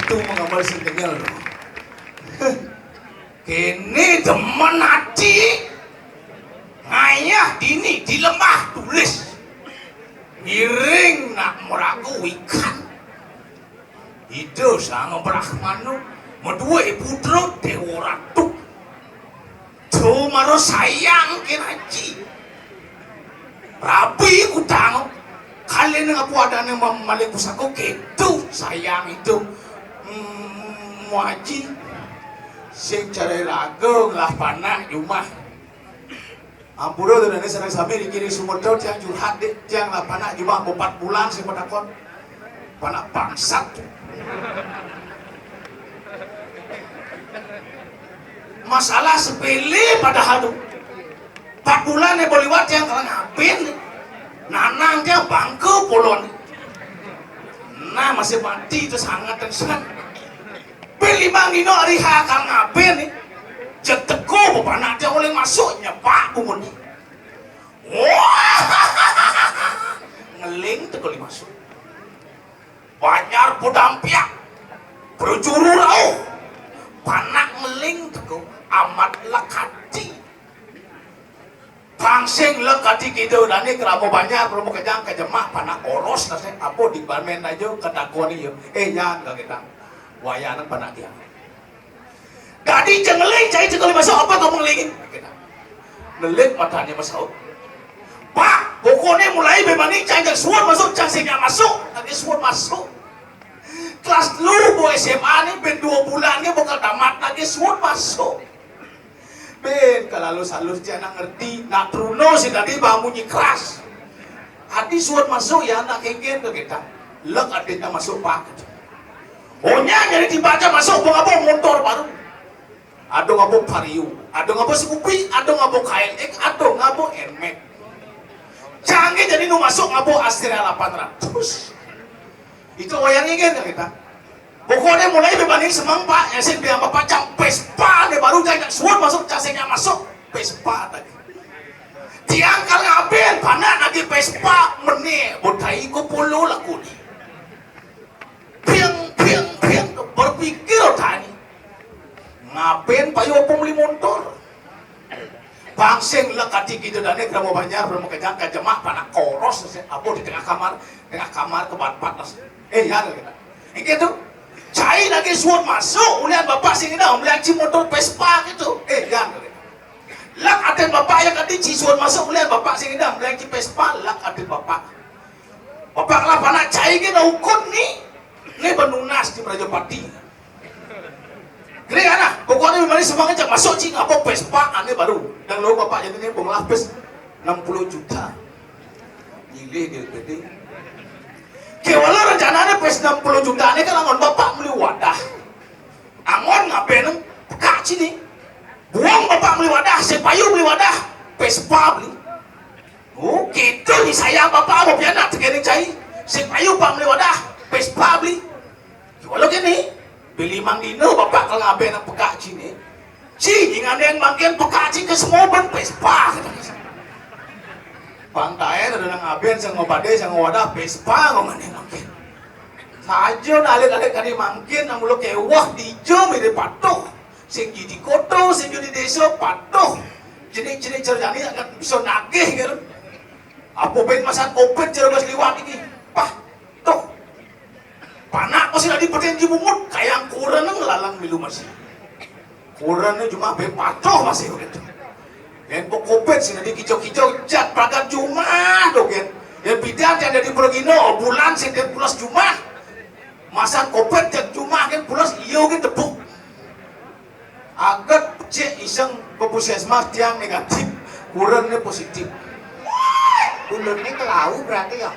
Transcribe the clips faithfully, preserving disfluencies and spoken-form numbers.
Tuh menggambar sing kenyel. Kéné demen ati. Ngayah dini di lembah tulis. Ngiring nak maraga wikan. Ida Sang Brahmana madué putra Déwa Ratu. Tuh mara sayang kén aji. Rabi kutang. Kaliné ngapa adané mem-, malih pusaka kéto sayang itu. Hmm, aji. Sing cara raga ngelah panak jumah. Ampura to dané sareng sami niki ring Sumetra tiang curhat dik, tiang ngelah panak jumah empat bulan sing patakon. Panak bangsat. Masalah sepélé padahal to. Empat bulan né boliwat tiang kala ngabin. Nanang tiang bangka polon. Nah, masih mati to sangat tengsang. Ping limang dina hari H kal ngabin né. Jeg teka pepanak tiang olih masuk nyepak bungut. Wah! Ngeling teka olih masuk. Banjar Padampiak. Prajuru rauh. Panak ngeling teka amat lekati. Pang sing lekati kida dané krama banjar, krama kejang, kajemak, panak oros, nasib apa di balmén aja, katakuan iya. Eh, yan, kakita. Wayanan panak tiang. Dadi, cang ngeling, cai cekali masuk, apa kau mengelingin? Kakita. Nelik matané masaut. Pak, pokokné mulai bé mani cang jak suud masuk, cang sing nyak masuk, lagi suud masuk. Kelas telu bo S M A né, bén dua bulan né bakal tamat, lagi suud masuk. Bén, kalalus-alus cang nak ngerti, nak truna sing dadi bang munyi keras. Adi suud masuk ya anak kéngkén to kita. Lek aditnya masuk, Pak. Onya nyari tiba aja masuk, bawa ngaba montor baru. Ada ngaba Vario, ada ngaba Scoopy, ada ngaba K L X, ada ngaba Nmax. Cang ké jani nu masuk ngaba Astrea lapan ratus. Itu wayang ingin kan kita. Pokokné mulai bé bani semeng, Pak, nyasin biang Bapak cang Vespa né baru cang nyak suud masuk, cang sing nyak masuk Vespa tadi. Tiang kal ngabin, panak lagi Vespa, mené, botai ko polo laku né. Piang, piang, piang, berpikir tani. Ngabin payu apa meli montor? Pang sing lek ati kita dané, krama banjar, krama kejang, kajemak, panak koros, apa di tengah kamar, tengah kamar kebat-bat. Eh, ya, kita. Yang gitu. Cai lagi suud masuk, ulian bapak sing ida, ulian ci motor Vespa gitu. Eh, ya, kita. Lek atin bapak yang kadi ci suud masuk, ulian bapak sing ida, ulian ci Vespa, lek atin bapak. Bapak lah panak cai gén ukut ni. Ni benunas di Prajapati. Kira ana, pokokné mari semangat cak masuk cing apa Vespa ané baru. Dan lo bapak jadi ni bunga lapis enam puluh juta. Pilih dia jadi. Kewala rencana ada pes enam puluh juta ni kan angon bapak beli wadah. Angon ngapain pekak sini. Buang bapak beli wadah, si payu beli wadah, Vespa beli. Oh, kita ni sayang bapak apa pianak tegene cai. Si payu pak beli wadah, Vespa beli. Walau kini, beli mang dino bapak kalau ngabe nak pekak cini. Ci, ingan yang mangkin pekak ci ke semua ban Vespa. Bang Taen ada nang ngaben sang ngobade sang wadah Vespa ngomane mangkin. Saja nak alit-alit kadi mangkin nang mulo kewah di jam ini patuh. Sing jadi koto, sing jadi desa patuh. Jenik-jenik cerjani akan bisa nagih gitu. Apa ben masan opet cara bas liwat iki? Pah, tuh. Panak ko sing adi peten di bungut, kayang kurang nang lalang milu masih. Kurang ni cuma ben patuh masih gitu. Ben pok opet sing adi kicau-kicau jat pragat cuma do gen. Ya bidan yang dari Pulau Gino, bulan sing dia pulas cuma. Masan opet jat cuma gen pulas iyo gen tepuk. Aget cek iseng ke puskesmas tiang negatif, kurang ni positif. Ulun ni kelau berarti ya.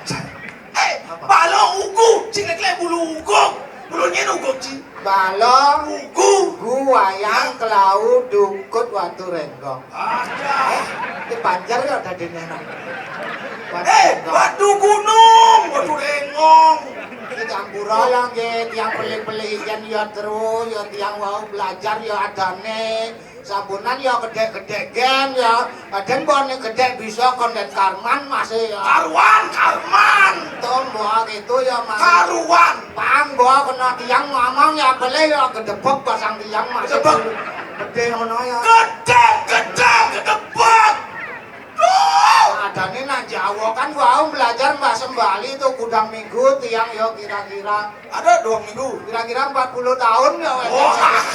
Eh, balo ugu, cing lek bulu ugu. Bulu nyen ugu, cing. Balo. Ugu. Gu, wayang, kelau, dukut, watu renggong. Ada. Eh, di Banjar ya tadinya. Watu Eh, renggong. Watu gunung, watu renggong. Iki ampura ya nggih, tiang pelih-pelih ijen ya terus, ya tiang wau belajar ya adane. Sampunan ya gedhek-gedhek gen ya. Kadang mbok nek gedhek bisa kondet karman masih ya. Karuan, karman. Tuh, mbok gitu ya, Mas. Karuan. Pang mbok kena tiang ngomong ya pelih ya gedebek pasang tiang masih. Gedebek. Gedhe ngono ya. Gedhe, gedhe, gedebek. Duh. Adane nak Jawa kan wau belajar mbah sembali tuh gudang minggu tiang ya kira-kira. Ada dua minggu. Kira-kira empat puluh tahun ya, Wak. Wah.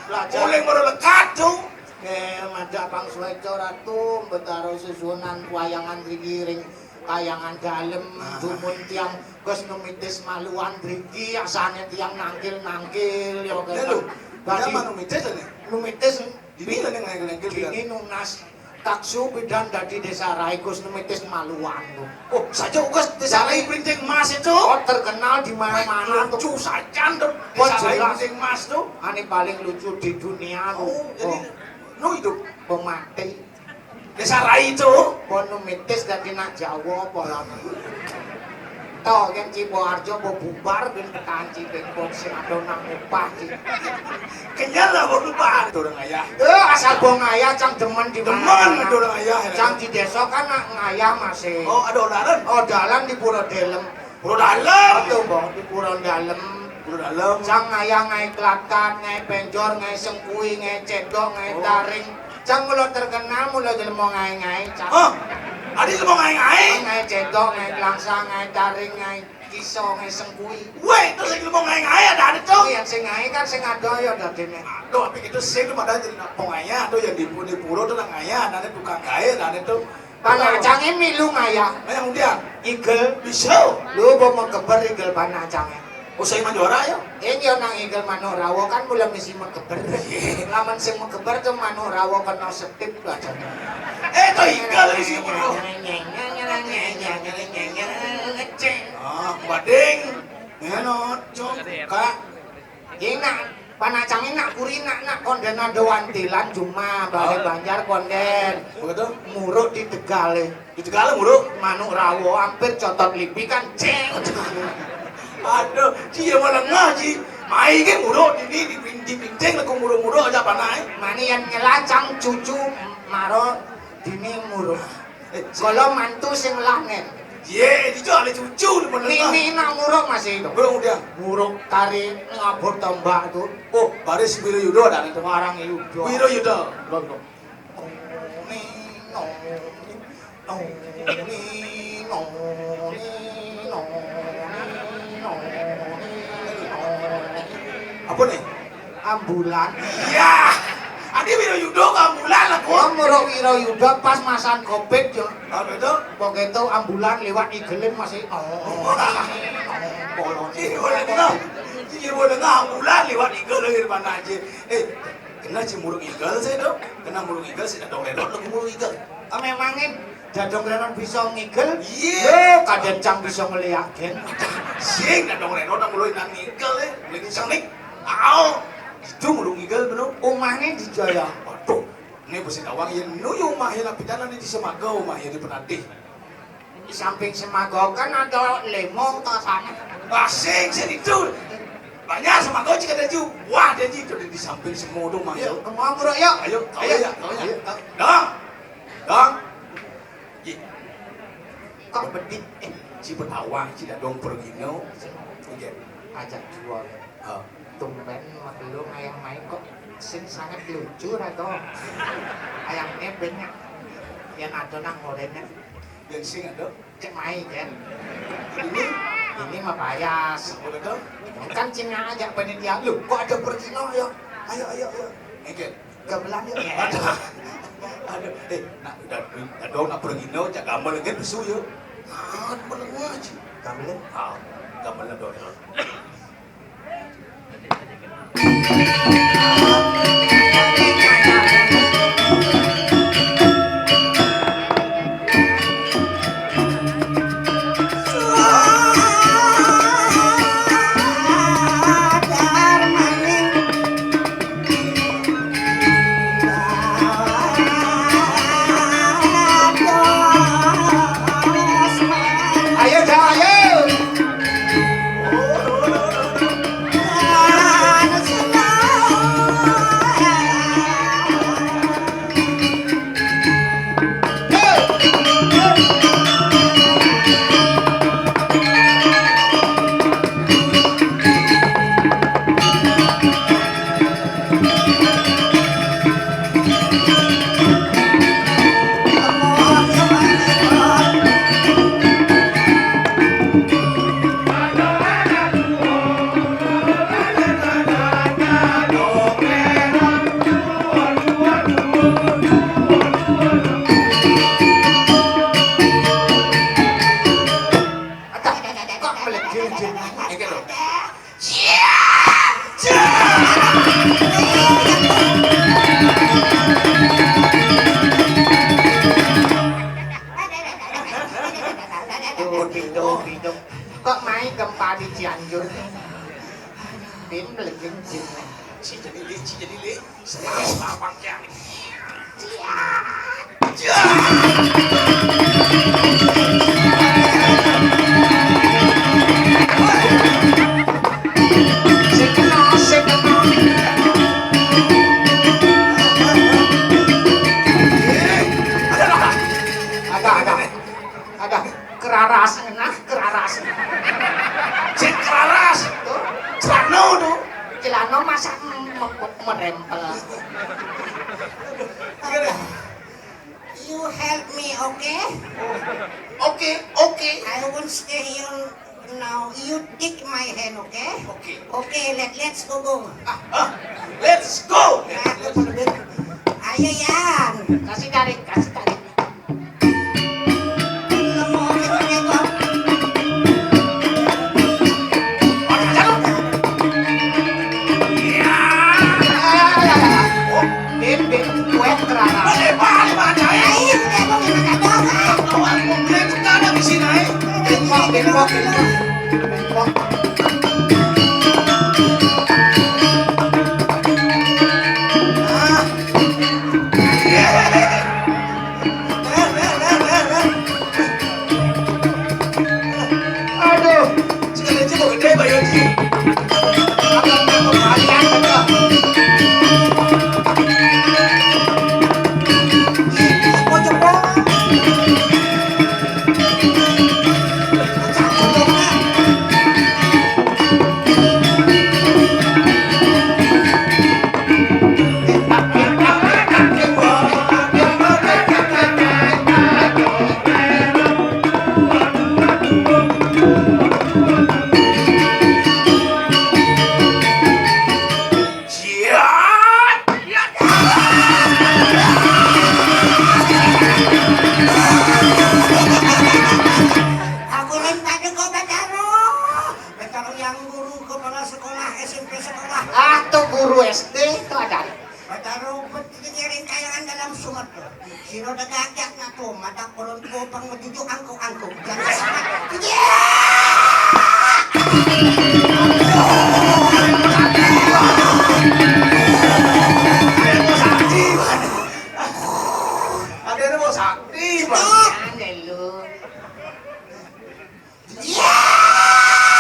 Belajar. Mulai baru lekat tuh. Nggih, madak pang suweca Ratu, Betara Sesuunan Wayangan Riki ring Kayangan Dalem, dumun tiang Gus Numitis Maluan Riki, asane tiang nangkil-nangkil ya. Lha lho, dadi Numitis lho, Nek? Numitis. Dini lho, Nek, nangkil-nangkil. Dini nunas Kaksu pidan dadi Desa Rai Gus Numitis Maluan lho. Oh, saja Gus Desa Rai Printing Mas itu. Oh, terkenal di mana-mana tuh. Lucu sajan tuh. Desa Rai Printing Mas tuh. Ane paling lucu di dunia tuh. Oh, jadi no hidup. Pemati. Desa Rai itu. Pon Numitis dadi nak Jawa apa lho. To yen Cipoarjo apa bubar ben tekan Cipinpon sing ado nang upah, Ci. Kenyal lah bubar. Durung ayah. Eh, asal bong ayah cang demen di mana-mana. Demen durung ayah ya. Cang di desa kan nak ngayah masih. Oh, ada olahan. Oh, dalan di Pura Delem. Pura Dalem. Betul, Bong, di Pura Dalem. Pura Dalem. Cang ngayah ngae Klatat, ngae Penjor, ngae Sengkui, ngae Cedok, ngae Taring. Cang mula terkenal, mula jelema ngae-ngae, Cang. Oh, adi jelema ngae-ngae? Ngae Cedok, ngae Langsa, ngae Taring, ngae Kiso, ngae Sengkui. Weh, terus sing jelema ngae-ngae ada-ada, Cang? Iya, sing ngae kan sing ada ya dadine. Aduh, tapi gitu sing itu padahal jadi nak pong ayah, aduh yang di, di pura tuh nak ngayah, ada tukang gawe, ada tuh. Panacange milu ngayah. Ngayah undian. Igel. Bisa. Lu apa megeber igel panacange? Oh, saya manjora ya? Ing ya nang igel manuk rawa kan mula misi megeber. Lamun sing megeber tuh manuk rawa kena setip aja. Eh, to igel isi perlu. Ah, bading. Ngeno, cok. Kak. Iki nak panacange nak kuri nak, nak konden ada wantilan cuma balik Banjar konden. Begitu? Muruk di Tegale. Di Tegale muruk? Manuk rawa hampir cotot lipi kan ceng. Aduh, Ci ya menengah, Ci. Mai ke muruk dini di pin-, di pinting lagu muruk-muruk aja panai. Mani yang nyelacang cucu maro dini muruk. Eh, Ci. Kalau mantu sing lanen. Ye, itu ada cucu di menengah. Nini nak muruk masih itu. Muruk udah. Muruk tari ngabur tombak tuh. Oh, baris Wiro Yudo ada itu. Warang Yudo. Wiro Yudo. Loh, loh. Apa nih? Ambulan. Iya. Adi Wiro Yudo ke ambulan lah, kok. Kamu Wiro Yudo pas masan covid yo. Apa itu? Pokoknya itu ambulan lewat igelin masih. Oh. Bolong. Iya, boleh dengar. Iya, boleh dengar ambulan lewat igelin mana aja. Eh, kena si muruk igel sih, Dok. Kena muruk igel sih, Dok. Redot lagu muruk igel. Ah, memangnya Dadong Renon bisa ngigel? Iya. Yo, kadang cang bisa ngeliak gen. Sing Dadong Renon nang mulai nang ngigel, eh. Mulai kenceng nih. Au. Itu mulu ngigel bener. Omahnya di Jaya. Waduh. Ini besi tawang ya nuyu omah ya lapitan di Semaga omah ya di Penatih. Di samping Semaga kan ada lemo to sana. Asing sih itu. Banyak Semaga jika ada ju. Wah, dia itu di samping semua tuh mah ya. Yuk, ke Mawang, Bro, yuk. Ayo, kau ya, kau ya. Ayo, kau. Dong. Dong. Ji. Kok bedit? Eh, si Betawa, si Dadong Pergino. Oke. Ajak jual. Oh. Tumben melu ayam main kok sing sangat lucu ra to. Ayamnya banyak. Yang ada nang oranye. Yang sing ada? Cek mai kan. Ini? Ini mah payas. Apa to? Kan Cina aja panitia. Loh, kok ada Pergino ya? Ayo, ayo, ayo. Oke. Gamelan yuk. Aduh. Aduh. Eh, nak, udah, udah dong, nak pergi, no, cak gamelan kan besu yuk. Ah, gamelan aja. Gamelan? Ah, gamelan dong. Ayo, Jang, ayo. Pin, belegeng, jin. Si jadi li, si jadi li. Semangat, semangat, ya. Agak, agak. Agak keraras, nah, keraras. Cek keraras. Tuh. Celana tuh. Celana masa m-, m-, merempel. Gimana? You help me, okay? Oke, oke. I won't stay here now. You take my hand, okay? Oke. Okay, let, let's go, go. Ah, ah. Let's go. Nah, itu lebih. Ayo, Yan. Kasih tarik, kasih tarik. Lemah, oke, oke, oke. Din, Din, kue kerana. Balik, balik, balik, balik. Ayo, udah, mau makan doang, ah. Doang, komplit, kita ada di sini, eh. Bengkok, bengkok, bengkok. Bengkok. Ah. Aduh, sekali aja mau gede, Pak Yoji. Akan berapa kali aja. Ih, kok jempol? Aku minta ke kau, Betaro. Betaro yang guru kepala sekolah S M P sekolah. Ah, tuh guru S D itu ada. Betaro, pikirin kayangan dalam sumur tuh. Sira dagagak nak tuh, madak perut gopeng menuju angkuk-angkuk. Jangan sampai. Iya! Ada yang mau sakti, Bang. Ada yang mau sakti, Bang. Stop. Ada lu. Iya!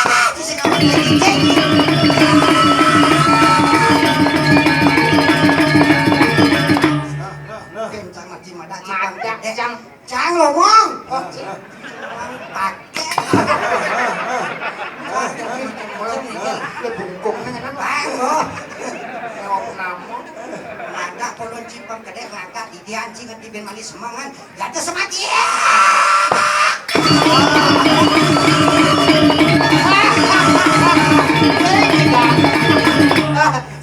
Itu sing ngomong lagi, Cing. Nah, nah, nah. Kencang lagi, madak, Cing. Madak, eh, Cang. Cang, ngomong. Oh, Cing. Pakai. Nah, nah, nah. Nah, nah. Lu bungkung, kan? Bang, oh. Ngomong nama. Madak, polon cipang, kedek, ngakak, di dia, anjing, ngerti, ben manis, semangat. Jatuh semati.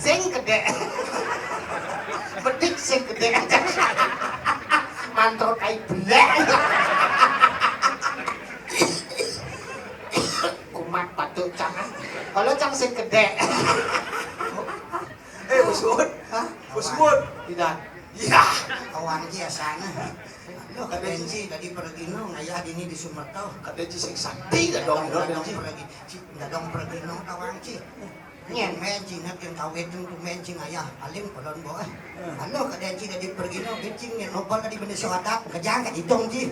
Sing gedhe. Bedik sing gedhe. Mantra kai belek. Kumat batuk, Cang. Kalau, Cang, sing gedhe. Eh, Bos Bud. Hah? Bos Bud. Tidak. Iya. Kawan ki asana. Loh, kadén ci dadi pergino ngayah dini di Sumerto. Kadén ci sing sakti dadong, dadong pergi-, ci, dadong pergino kawan ci. Nyén. Tumén ci nak yang kawin tu, tumén ci ngayah. Paling pelon boh. Loh, kadén ci dadi pergino, gén ci nyén nopol dadi bendé soadat, kejang kadidong ci.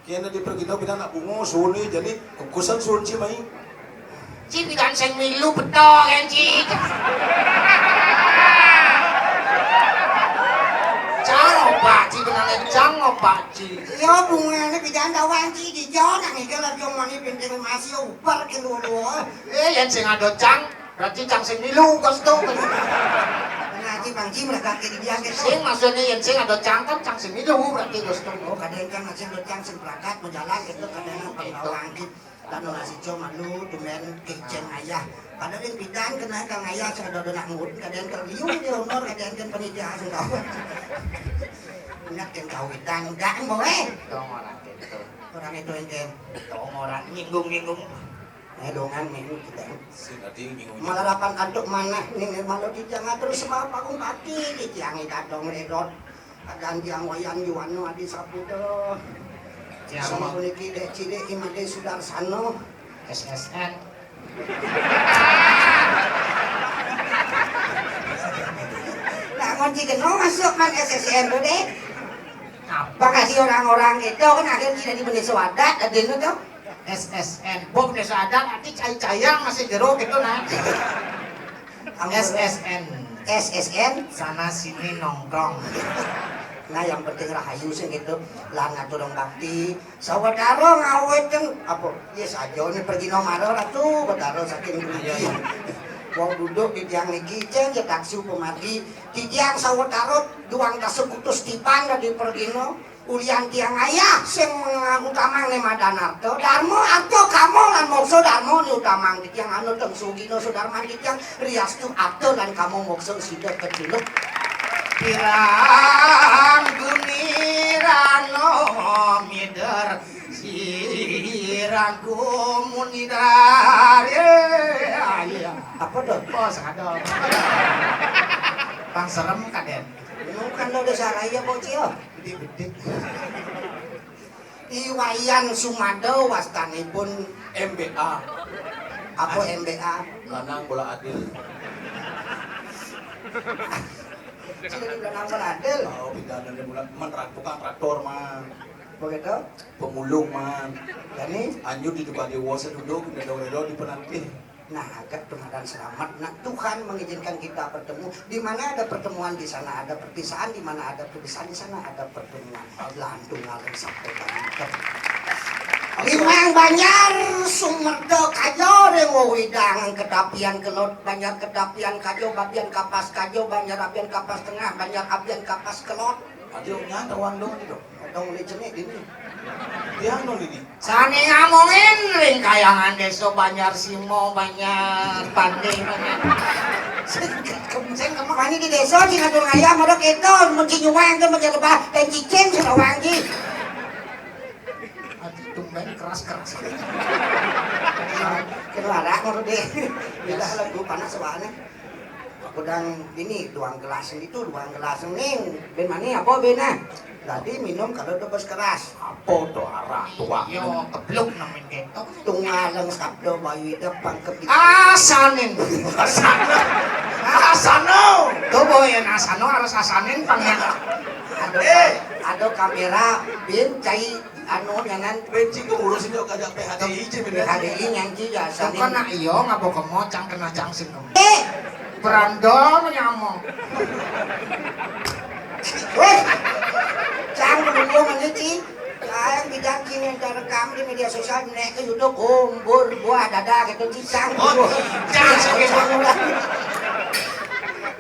Kena di pergino bina nak bungo, suhun ni jadi kukusan suhun ci mai. Ci bidan sing milu beto kén ci. Cang opak ci, benang cang opak ci. Iya, bungane bidan tawang ci di jauh nang iga lagi omani pinting masih ubar ke lulu. Eh, yén sing ada cang, berarti cang sing milu kos tu. Nah, ci bang ci melekat ke di biang ke tu. Sing maksudnya yén sing ada cang kan cang sing milu berarti kos tu. Oh, kadén kan masih ada cang sing berangkat menjalan gitu, kadén apa tawang ci. Lalu nasi coma lu tumén kicén ayah. Padahal yang bidan kena kang ayah sing ada nak ngut, kadén terliung di honor, kadén kan panitia sing tahu. Anak yang kawitan, udah boé. Dong orang itu. Orang itu yang dong orang nyinggung-nyinggung. Eh, dongan nih kita. Sing ati nyinggung. Malah rapan kantuk manah nih, malah dijang terus sama Pak Bupati, dijangi kadong ledot. Agan tiang Wayan Yuwano Adi Saputra. Tiang. Sama puniki Dék Cilik Imade Sudarsana. S S N. Cik Geno masuk man S S N tuh deh. Apa kasih orang-orang itu kan akhirnya jadi bendesa adat ada itu tuh. S S N, Bob Desa Adat, nanti cai-caiang masih jero gitu nah. Ampun. S S N. S S N. Sana sini nongkrong. Nah, yang penting rahayu sih gitu. Lah ngatur dong bakti. Sawetara ngawetan apa? Ya saja ini pergi nomaro ratu, betara saking beli. Wong duduk di tiang niki, ceng ya taksu pemargi. Di tiang sawetara duang tasuk kutus tiban dari pergino. Ulian tiang ayah sing utamang ne madan arta. Darma arta kama lan moksa darma ni utamang di tiang anu teng sugina sudarman di tiang riastu arta lan kama moksa sida keciluk. Pirang guni rano mider sirang kumuni dari. Apa tuh? Oh, sadar. Pang serem kaden. Bukan lo desa raya bocil. Gede-gede. I Wayan Sumada wastanipun M B A. Apa M B A? Lanang bola adil. Sing lanang bola adil. Oh, pidana bola man tukang traktor man. Begitu? Pemulung man. Jani? Anjur di tukang dewa seduduk, di dong di penanti. Nah, agak tumadan selamat. Nah, Tuhan mengizinkan kita bertemu. Di mana ada pertemuan, di sana ada perpisahan. Di mana ada perpisahan, di sana ada pertemuan. Lantung ngalih sampai banten. Limang banjar sumerda kaja ring wewidangan ketapian kelod, banjar ketapian kaja, babian kapas kaja, banjar abian kapas tengah, banjar abian kapas kelod. Aduh, nyata uang dong itu. Dong uli jenik ini. Dia anu ini. Sane ngamongin ring kayangan desa Banjar Simo, Banjar Pande, Banjar. Sing kemana di desa sing ngatur ngayah modok itu mesti nyuwang ke mesti lebah dan cicing sudah wangi. Aduh, tumben keras-keras. Keluar aku deh. Bila lagu panas soalnya. Aku dang ini duang gelas itu duang gelas ning ben mani apa ben ah. Tadi minum kalau udah bos keras. Apa tuh arah tuang? Yo kebluk nemen ketok. Tungaleng sabda bayu idep pang kepi. Asanin. Asano. Asano. Tuh boy asano harus asanin pang ya. Ada eh. Ada kamera bin cai anu nyanan. Benci ku urus ini kagak P H D I aja bener. P H D I nyanci ya asanin. Bukan nak iyo ngapa kemo cang kena cang sing kemo. Eh. Beranda menyamo. Weh, cang berhubung ini ci. Yang bidang kini ada rekam di media sosial naik ke YouTube kumbur buah dada gitu cicang. Oh, jangan sampai bangunan.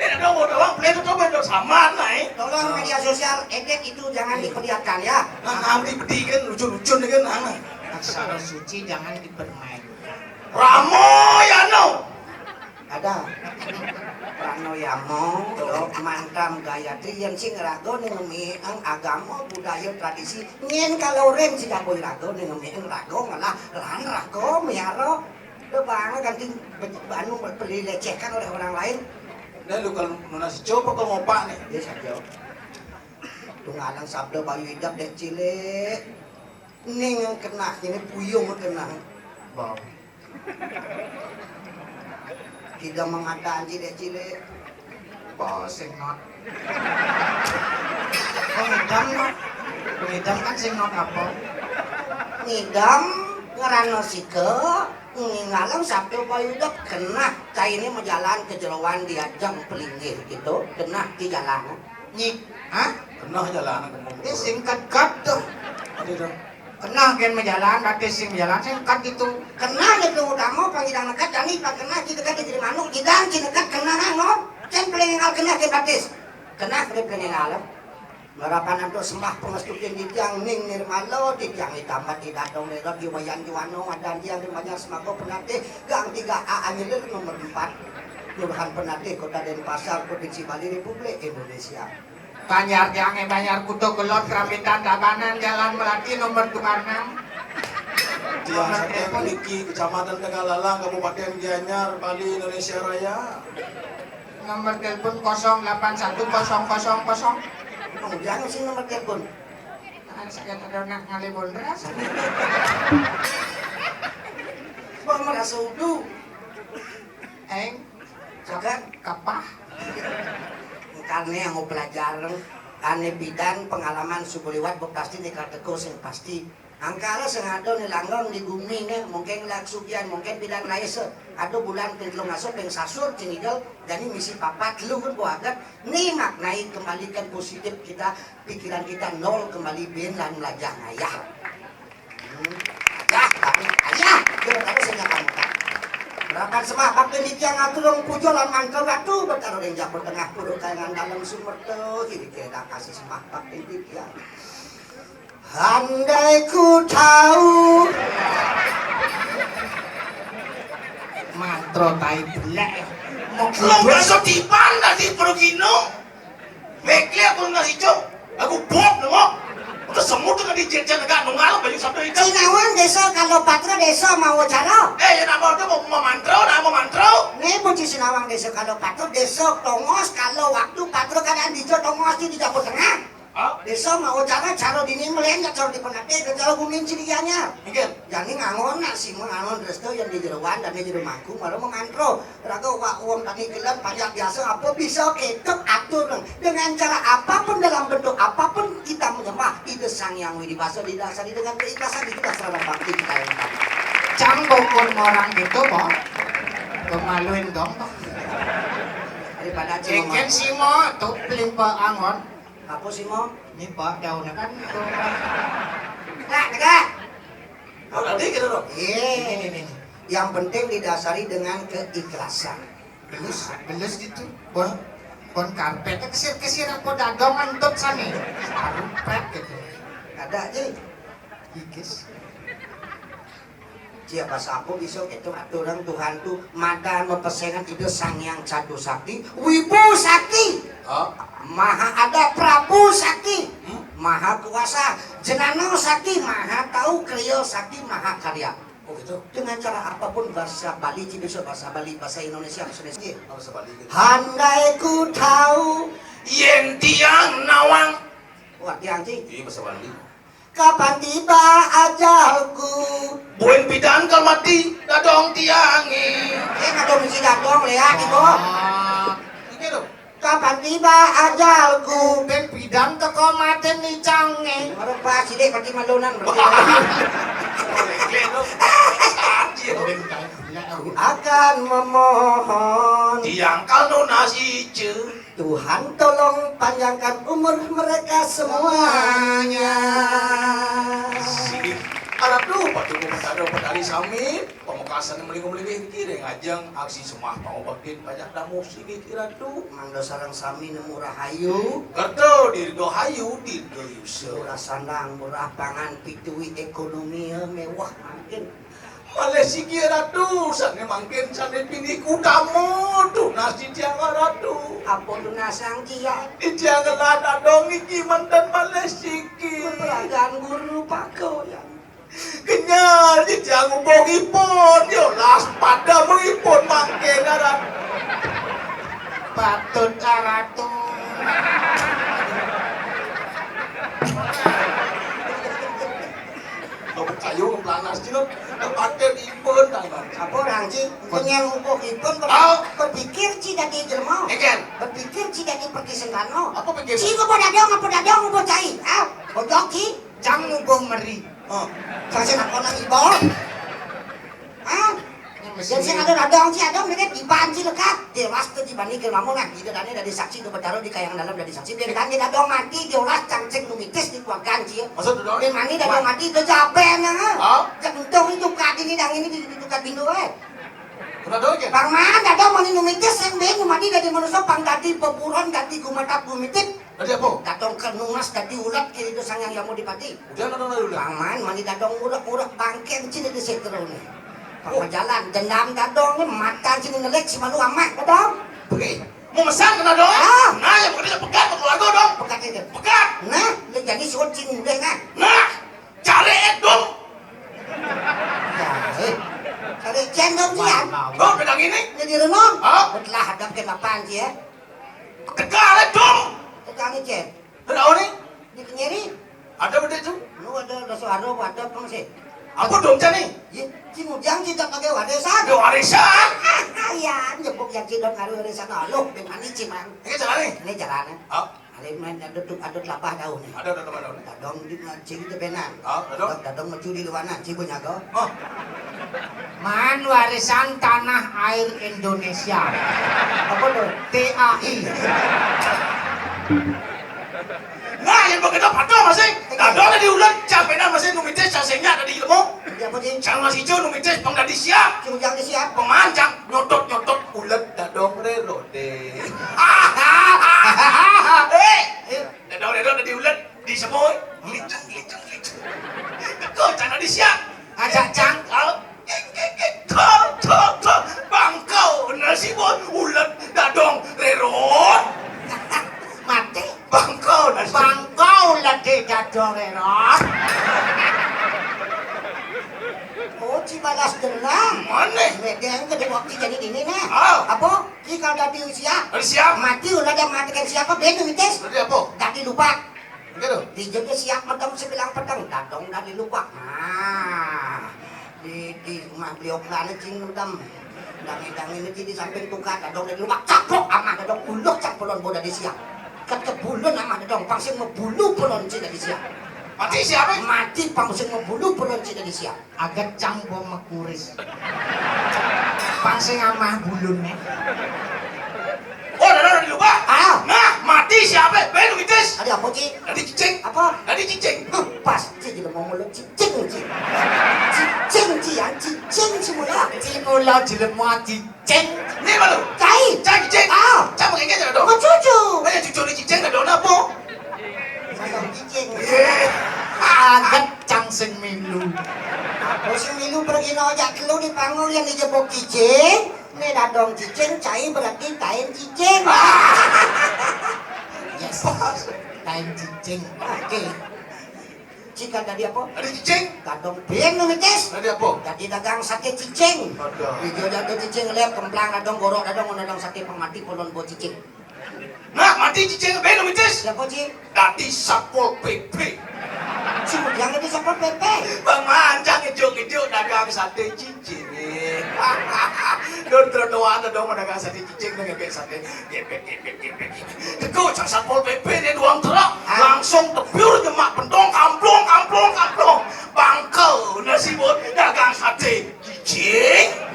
Ini dong udah bang, play itu coba dong sama naik. Tolong media sosial edit itu jangan diperlihatkan ya. Nah, nanti bedikan lucu-lucu nih kan. Aksara suci jangan dipermainkan. Ramo ya no. Ada. Pranoyamo, dok mantam gayatri yang sing raga ning ngemieng agama budaya tradisi nyen kalau ren si kaboi raga ning ngemieng raga ngelah lan raga miara. Lo bang ganti anu beli lecehkan oleh orang lain. Dah lu kalau nuna si coba kalau ngopak nih. Dia saja. Tungalang sabda bayu idap dek cilik. Ning kenah ini puyung kenah. Bang. Tidak mengata anji dek cilik. Apa sing not? Pengidam not. Pengidam kan sing not apa? Ngidam ngerano sike ngalem sabda payudep kenah kaine majalan kejeroan diajeng pelinggih gitu. Kenah di jalan. Nyik. Hah? Kenah jalan aku mau. Ini singkat kat tuh. Ada tuh. Kenah gen majalan, batis sing majalan, singkat gitu. Kenah itu utama pangidang nekat, jani pak kenah, ci dekat jadi manuk, jidang, ci dekat kenah nang nom. Cen paling ngal kenah ke batis. Kenah ke paling ngal. Marapan antuk sembah pangastutin di tiang ning nirmala, di tiang hitam di datong lerot di wayan juwano, madan tiang di banyak semaga penatih, gang tiga A Anyelir nomor empat. Kelurahan Penatih, Kota Denpasar, Provinsi Bali, Republik Indonesia. Banjar Tiange, Banjar Kuto, Kelot, Kerambitan, Tabanan, Jalan Melati, nomor dua enam. Tiang Satem niki Kecamatan Tengah Lalang, Kabupaten Gianyar, Bali, Indonesia Raya. Nomor telepon kosong delapan satu kosong kosong kosong. Oh, jangan sih nomor telepon. Nah, saya ada nak ngalih bonras. Bang merasa udu. Eng. Sagan kapah. Karne anggo pelajaran, ane pidan pengalaman suku liwat, bepasti nikal teko sing pasti. Angkara sing ada ni langgeng di gumi ne, mungkin lak sugihan, mungkin pidan laise. Ada bulan ping telung aso, ping sasur, cingidel, jani misi papat, telu kan boaget. Ni maknai kembalikan positif kita, pikiran kita nol kembali, ben lan melajah ngayah. Hmm. Ayah, tapi ayah, dia berkata sehingga kamu tak. Gerakan semah bakti di tiang atur dong pujo lan mantra ratu, bertaruh ring Jawa Tengah, pura kayangan dalam sumerta, kiri kiri kasih semah bakti di tiang. Andai ku tahu. Mantra tai belek. Mau Lo gak sedipan tadi pergino. Mekle aku nang ijo. Aku bok nengok. Udah semut dengan di jajan gak nungal banyak sabda itu. Sinawang desa kalau patra desa mau cara. Eh, ya nama itu mau mau mantra, nama mantra. Nih puji Sinawang desa kalau patra desa tongos kalau waktu patra keadaan di tongos di Jawa Tengah. Hah? Desa mau cara, cara dini melihat, cara di penate, cara gumin ciliannya. Mungkin. Jani ngangon nak sima ngangon restu yang di jeroan dan di jero mangku malah mengantro. Raga wak wong tani gelem panjak biasa apa bisa ketok atur nang. Dengan cara apapun, dalam bentuk apapun kita menyembah Ida Sang Hyang Widi Wasa, didasari dengan keikhlasan, itulah sarana bakti kita yang utama. Cang bokon orang gitu, Bang. Pemaluin dong, Bang. Daripada cuma Eken simo tuh pelimpa angon. Apa sih, Mo? Ini, Pak, daunnya kan itu. Tegak, tegak. Kalau tadi gitu loh. Iya. Ini, ini, ini. Yang penting didasari dengan keikhlasan. Belus, belus gitu. Bon, bon karpetnya kesir-kesir apa dadong antut sana. Saru prep gitu. Ada aja. Ikis. Siapa sapu bisa itu aturan Tuhan tu madan mapesengan Ida Sang Hyang Cadu Sakti, Wibu Sakti, Hah? Maha Ada Prabu Sakti, Hmm? Maha Kuasa, Jenana Sakti, Maha Tahu, Kriya Sakti, Maha Karya. Oh gitu. Dengan cara apapun bahasa Bali, ci bisa bahasa Bali, bahasa Indonesia, bahasa Indonesia. Apa sebalik gitu? Handai ku tahu. Yen tiang nawang. Wah, tiang ci. Iya bahasa Bali. Kapan tiba ajalku? Buin pidan kal mati, dadong tiange. Eh, kadong misi dadong, Lea, tiba. Ah, ini tuh. Kapan tiba ajalku? Ben pidan teko maten ni cange. Orang pas sidik mati malunan, berarti. Lengkle tuh. Anjir. Akan memohon. Tiang kal nunas ice. Tuhan tolong panjangkan umur mereka semuanya. Sini, aratu, patuku petado petali sami, pamekasan melinggu-melinggu kiri ngajeng aksi semah pangobaktin pajak damu sini kiratu. Mangda sareng sami nemu rahayu. Kerto dirgo hayu, dirgo yusa. Murah sandang, murah pangan, pitui ekonomi mewah makin. Malih siki Ratu, sane mangkin sane pinih utama tunas titiang Ratu. Apa tunasang titiang? Titiang ngelah dadong niki manten malih siki. Pepelagan guru pakoyan. Kenyal titiang ubungipun, yolas pademipun mangkin Ratu. Patut Ratu. Kayu planas, Cil. Tepatin ipun, Tangan. Apa orang, Ci? Kenyang ubuh ipun, ber-, Ah. Berpikir, Ci, dadi jelema. Eken. Berpikir, Ci, dadi pergi sentana. Apa pikir? Ci, ngubuh dadong, apa dadong, ngubuh cai? Ah, bojok, Ci. Cang ngubuh meri. Oh. Cang sing nakonan iba. Ah? Yang sing ada dadong, Ci, ada melihat iban, Ci, lekat. Dewas tu dibanding ke lamun, ah. Ida dane dadi saksi tu betara di kayang dalam dadi saksi. Ben dane dadong mati, diolah cang sing numitis di keluargaan, Ci. Maksud dadong? Ben mani dadong mati, ida jaben, ah. Hah? Cak untung itu kat ini, dang ini di, di dekat pintu, eh. Kenapa dong, Ken? Bang man, dadong mani numitis, sing ben mati dadi manusia, pang dadi beburon, dadi gumatap gumitip. Dadi apa? Dadong kenunas dadi ulat kiri tu Sang Hyang Yamo Dipati. Udah nonton dulu lah. Paman, mani dadong urak-urak bangke cini di setrone. Papa jalan, dendam dadong ni mata cini nelik si malu amat dadong. Oke. Mau mesan kena dong? Ah. Nah, yang bekerja pekat sama keluarga dong. Pekat itu. Pekat. Nah, lu jadi suat cini udah nah. Nah, cari et dong. Ya, eh. Cari cen dong dia. Dong, pedang ini. Jadi renung. Hah? Betelah hadap ke lapan sih ya. Tegal et dong. Tegal ni cen. Ada orang ni? Di kenyeri. Ada benda tu? Lu ada, ada suara, ada apa sih? Apa dong cani? Ye, si mujang kita pakai warisan. Ada warisan? Ya, nyebut Janji dot ngaru dari sana. Loh, di mana sih, Mang? Ini jalan nih. Ini jalan, ya. Oh. Ada main ada tuh, ada telapak daun nih. Ada, ada telapak daun. Dadong di ngaji di tebenan. Oh, dadong. Dadong metu di luanan, cibu nyago. Oh. Man warisan tanah air Indonesia. Apa tuh? T A I. Nah, yang begitu patuh masih. Dadong di ulat, campena masih numitis, sasenya tadi ilmu. Iya, apa sih? Cang masih hijau numitis, pang dadi siap. Cang ujang di siap. Pemancang, nyotot-nyotot, ulet, dadong, rerode. Eh, eh, dadong, rerode di ulet, di semua. Licung, licung, licung. Kau cang dadi siap. Ajak cang. Kau, kik, kik, kik, kau, kau, kau. Bangkau, nasi bon, ulet, dadong, rerode. Mati. Bangkau nasi. Bangkau lagi dadong, rerode. Oh, ci balas dendam. Mana? Beda yang kedua waktu jadi dini, nah. Oh. Apa? Ki kalau dadi siap. Dadi siap. Mati ulah dia matikan siapa? Beda mitis. Dadi apa? Dadi lupa. Begitu. Dijemput siap medem sebilang pedang, dadong dadi lupa. Nah, di, di rumah beliau kelana cing medem. Dangi-dangi ini di samping tukar, dadong dadi lupa. Caplok amah dadong, uluh campulon boda di siap. Ket kebulun amah dadong, pang sing mebulu pulon cing dadi siap. Mati siapa? Mati pang sing mebulu pulon cing dadi siap. Aget cang bom mekuris. Pang sing amah bulunnya. Oh, dadong dadi lupa. Ah. Nah, mati siapa? Benu mitis. Ada apa, Ci? Dadi cicing. Apa? Dadi cicing. Huh, pas, Ci, jelema mulut cicing, Ci. Cicing, Ci, ya, cicing semula. Ci mula jelema cicing. Ini malu. Cai. Cai cicing. Ah. Cai pakai kecap dong. Mau cucu. Banyak cucu di cicing, dadong apa? Dadong cicing. Iya. Aget cang sing milu. Aku sing milu pergi nojak telu di panggung yang dijebok cicing. Nih dadong cicing, cai berarti tain cicing. Yes. Tain cicing. Oke. Cika tadi apa? Tadi cicing. Dadong ben numitis. Tadi apa? Tadi dagang sate cicing. Aduh. Hijau jatuh cicing, lihat kemplang dadong, gorok dadong, dadong sate pang mati, polon bo cicing. Nah, mati cicing, benu mitis. Siapa, Ci? Dadi Satpol P P. Ci, yang dadi Satpol P P. Bang Mancang ijuk-ijuk dagang sate cicing. Don trotoar dong dagang sate cicing, ngebek sate. Gebek, gebek, gebek, gebek. Teko cang Satpol P P dia doang terak. Ah. Langsung tepiur nyemak pentong, kamplong, kamplong, kamplong. Bangkel, nasi bot, dagang sate. Cicing.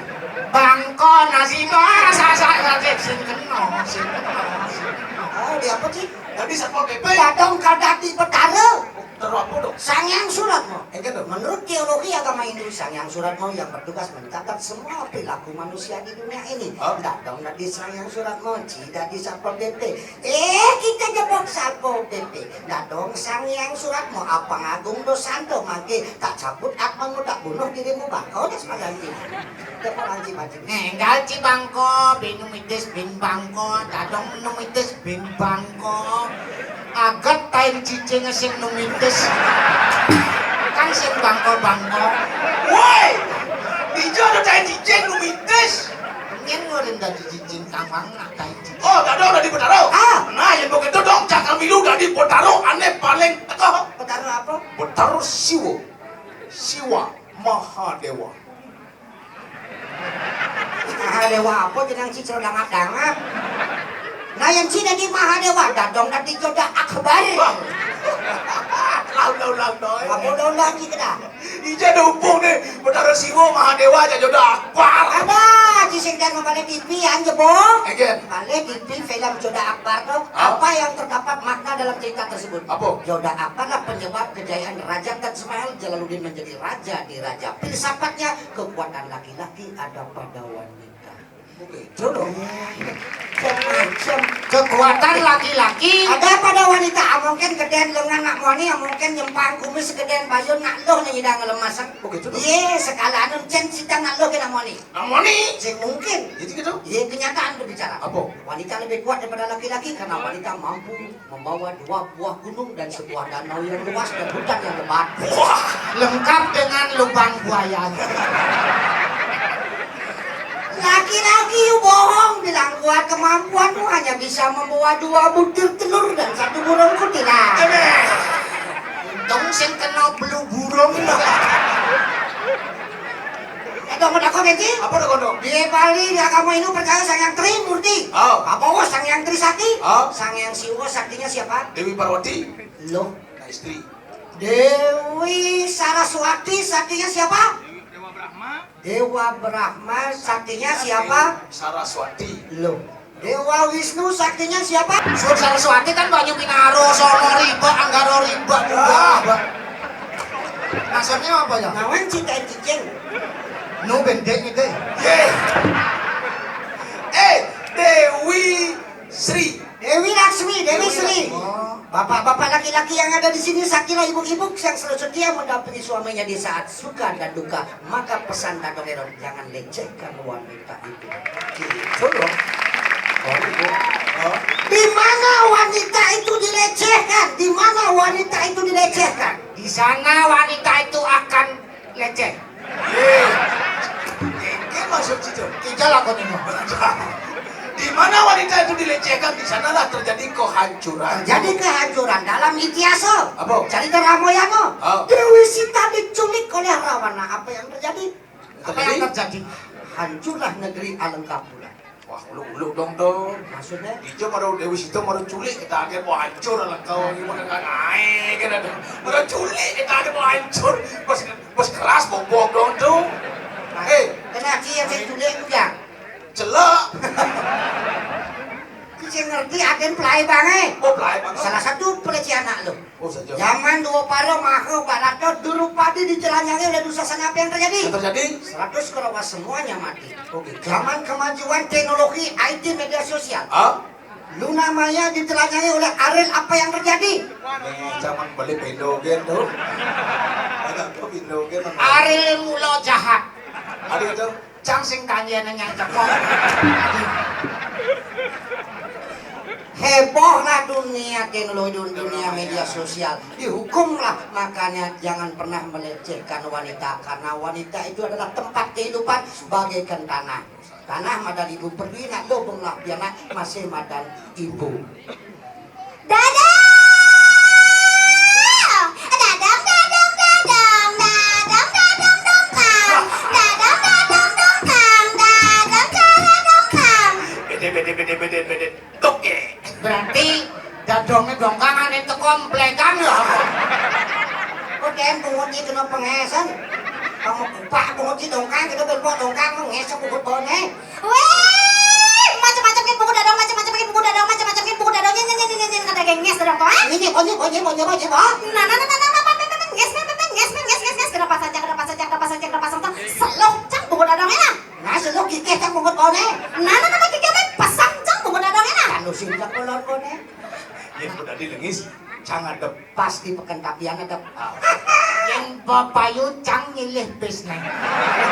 Bangko nasi bas, sasak, sasak, sing kena, sing kena, sing kena. Oh, dia apa, Ci? Tadi Satpol P P. Dadong kadati betara. Betara apa dong? Sang Hyang Suratmo. Eh, gitu. Menurut teologi agama Hindu, Sang Hyang Suratmo yang bertugas mencatat semua perilaku manusia di dunia ini. Hah? Dadong dadi Sang Hyang Suratmo, Ci dadi Satpol P P. Eh, kita jebok Satpol P P. Dadong Sang Hyang Suratmo, apa ngagung dosanto mangke tak cabut akmamu, tak bunuh dirimu, bangko das paganti. Depan anji maju. Enggal ci bangko, bin numitis bin bangko, dadong numitis bin bangko. Aget tain cicing sing numitis. Kan sing bangko-bangko. Woi, ijo ada tain cicing numitis. Pengen ngurin dadi cicing kamang nak tain cicing. Oh, dadong dadi Betaro. Ah. Nah, yang begitu dong, cakal milu dadi Betaro, ane paling teko. Betaro apa? Betaro Siwo. Siwa Mahadewa. Mahadewa apa jenang ci cerodangak-dangak? Nah, yang ci dadi Mahadewa, dadong dadi Joda Akbar. Bang. Ulang, ulang, ulang, doi. Apa ulang-ulang ci kedah? Ija ada hubung nih, Betara Siwo, Mahadewa, aja Joda Akbar. Ada, ci sing dan membalik T V, anjebong. Again. Balik T V film Joda Akbar tuh, hah? Apa yang terdapat makna dalam cerita tersebut? Apa? Joda Akbar lah penyebab kejayaan Raja Taj Mahal, Jalaluddin menjadi raja di raja. Filsafatnya, kekuatan laki-laki ada pada wanita. Begitu dong. Macam-macam. Kekuatan laki-laki. Ada pada wanita, ah, mungkin gedén lengan nak moni, ah, mungkin nyempang kumis gedén bayun nak loh nih hidang lemasan. Begitu dong. Iya, sekala anu cen sida nak loh nak moni. Nak moni? Sing mungkin. Jadi gitu. Iya, kenyataan berbicara. Apa? Wanita lebih kuat daripada laki-laki karena wanita mampu membawa dua buah gunung dan sebuah danau yang luas dan hutan yang lebat. Wah. Lengkap dengan lubang buayanya. Laki-laki, you bohong, bilang kuat, kemampuanmu hanya bisa membawa dua butir telur dan satu burung kutilang. Emeh. Untung sing kena belu burung. Ada mau takut, Genji? Apa ada kodok? Di Bali, di agama Hindu percaya Sang Yang Trimurti. Oh. Apa, oh, Sang Yang Trisakti? Oh. Sang Yang Siwa saktinya siapa? Dewi Parwati. Loh. Nah, istri. Dewi Saraswati saktinya siapa? Dewa Brahma saktinya siapa? Saraswati. Loh. Dewa Wisnu saktinya siapa? Sun Saraswati kan banyu pinaro, sono riba, anggaro riba, juga. Ah. Maksudnya apa ya? Nawan cinta cicing. Nu bendek gitu. Ye. Eh, Dewi Sri. Dewi Laksmi, Dewi Dewi Sri. Laksmi. Oh. Bapak-bapak laki-laki yang ada di sini, sakilah ibu-ibu yang selalu setia mendampingi suaminya di saat suka dan duka. Maka pesan Dadong Eron, jangan lecehkan wanita itu. Gitu loh. Oh, ibu. Oh. Di mana wanita itu dilecehkan? Di mana wanita itu dilecehkan? Di sana wanita itu akan leceh. Ye. Ini maksud situ. Tidak lah kau ini. Di mana wanita itu dilecehkan, di sanalah terjadi kehancuran. Terjadi kehancuran dalam itihasa. Apa? Cerita Ramayana. Oh. Dewi Sita diculik oleh Rawana. Apa yang terjadi? Apa yang terjadi? Hancurlah negeri Alengkapura. Wah, uluk-uluk dong tuh. Maksudnya? Ijo baru Dewi Sita baru culik, kita akhir mau hancur lah kau gimana kan? Ae kan ada. Baru culik, kita akhir mau hancur. Pas pas keras bobok dong tuh. Nah, eh, kena dia yang culik itu ya. Celak. Kita ngerti agen pelai bangai. Oh, pelai bangai. Salah satu pelecehan anak lo. Oh, saja. Zaman dua para maha barata Drupadi ditelanjangi oleh Dursasana, apa yang terjadi? Yang terjadi? Seratus kerabat semuanya mati. Oke. Zaman kemajuan teknologi I T media sosial. Ah? Luna Maya ditelanjangi oleh Ariel, apa yang terjadi? Nih, zaman beli Indo gen tuh. Ada tuh Indo gen mana? Ariel mula jahat. Ada itu. Cang sing kanjeng yang cekok. Hebohlah dunia teknologi, dunia media sosial. Dihukumlah, makanya jangan pernah melecehkan wanita, karena wanita itu adalah tempat kehidupan bagaikan tanah. Tanah madan ibu pergi nak dobeng lah biar nak masih madan ibu. Dadang! Dadang, dadang, dadang, dadang, dadang, dongkang. Dadang, dadang, dongkang, dadang, cara dongkang. Bede, bede, bede, bede, bede. Toke. Berarti dadongnya dongkang ane teko emplekan ya apa? Kok dem punguti kena pengesan? Kamu kupak punguti dongkang, kita berbuat dongkang, mengesok pungut bone. Wéh, macem-macem kan buku dadong, macem-macem kan buku dadong, macem-macem kan buku dadong, nyen, nyen, nyen, nyen, nyen, kata geng nges dadong tuh, ah? Ini, ini, ini, ini, ini, ini, ini, ini, ini, ini, ini, nges, nges, nges, nges, nges, nges, nges, nges, kenapa saja, kenapa saja, kenapa saja, kenapa saja, seloh, cang buku dadong ya? Nah, seloh kikeh cang buku kone. Nah, nah, nah, kikeh mah pasang cang buku dadong ya? Kan lu sing cang kolor kone. Ya, udah dilengis, cang ada. Pas di Peken Tapian ada. Yang bapayu cang nyilih bis neng.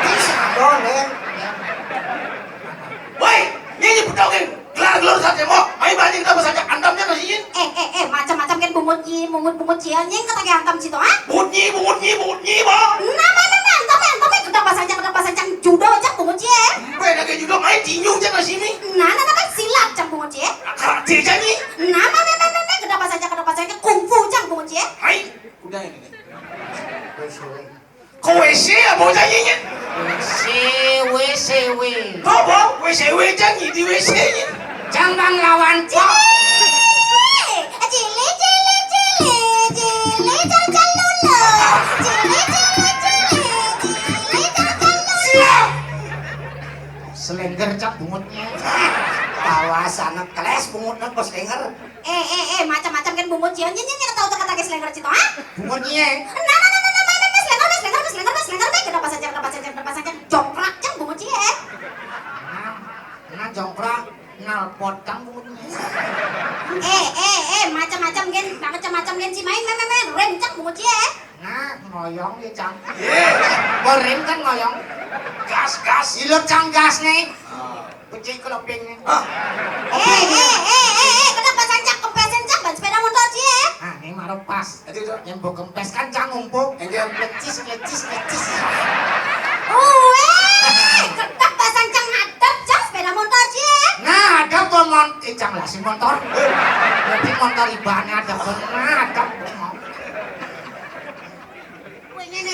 Bis ada, Len. Woi, ini bedokin. Kelar gelur saja mau. Main banyak kita saja antamnya ke sini. Eh, eh, eh, macam-macam kan bungut nyi, bungut bungut cia, nyeng kata kayak antam situ, ah? Bunyi, bungut nyi, bungut nyi, mau. Nama nama antam, antam, eh, kedap bahasa aja, kedap bahasa aja, judo aja bungut cia. Empe lagi judo main tinju aja ke sini. Nah, nah, nah, silat aja bungut cia. Karate aja nih. Nah, nah, nah, nah, nah, kedap bahasa aja, kedap bahasa aja, kungfu aja bungut cia. Hai. Udah ini nih. Kowe sih ya bocah nyinyit. Sewe, sewe. Apa? Kowe sewe janji di W C nyi. Jangan lawan cok. Cili, cili, cili, cili, cili, caca lulu. Cili, cili, cili, cili, caca lulu. Siap. Selengger cak bungutnya. Tawa sana keles bungutnya bos selengger. Eh, eh, eh, macam-macam kan bungut cia. Nyen, nyen, nyen, tahu teka-teki selengger cito, ha? Bungut cie. Nah, nah, nah, nah, nah, nah, nah, selengger, selengger, selengger, selengger, baik, kena pasang, kena pasang, kena pasang, jongkrak, cang bungut cie. Nah, nah, jongkrak, nalpot cang bungut cie. Eh, eh, eh, macam-macam gen, macam-macam gen si main, main, main, main, rem cang bungut cie. Nah, ngoyong ya, Cang. Iya. Goreng kan ngoyong. Gas, gas. Ilut, Cang, gas nih. Ah. Peci keloping nih. Ah. Eh, eh, eh, eh, eh, kenapa sancak kempesin, Cang? Ban sepeda motor cie. Ah, ini maru pas. Itu, Cang. Yang bau kempes kan, Cang, ngumpul. Iya. Lecis, lecis, lecis. Uwe, kenapa sancak ngadep, Cang, sepeda motor cie? Nah, ada pemon, eh, Cang, lah si motor. Jadi motor ibaratnya ada pemon, ada pemon. Wih, ini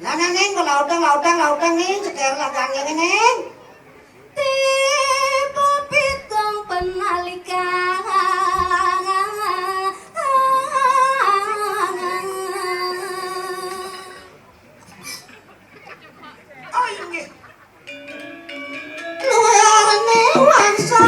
Lah, Neng, Neng, kok laudang, laudang, laudang nih, ceker lagange, Neng. Tiba pitung penalika. Oh, inggih. Luarne wangsa.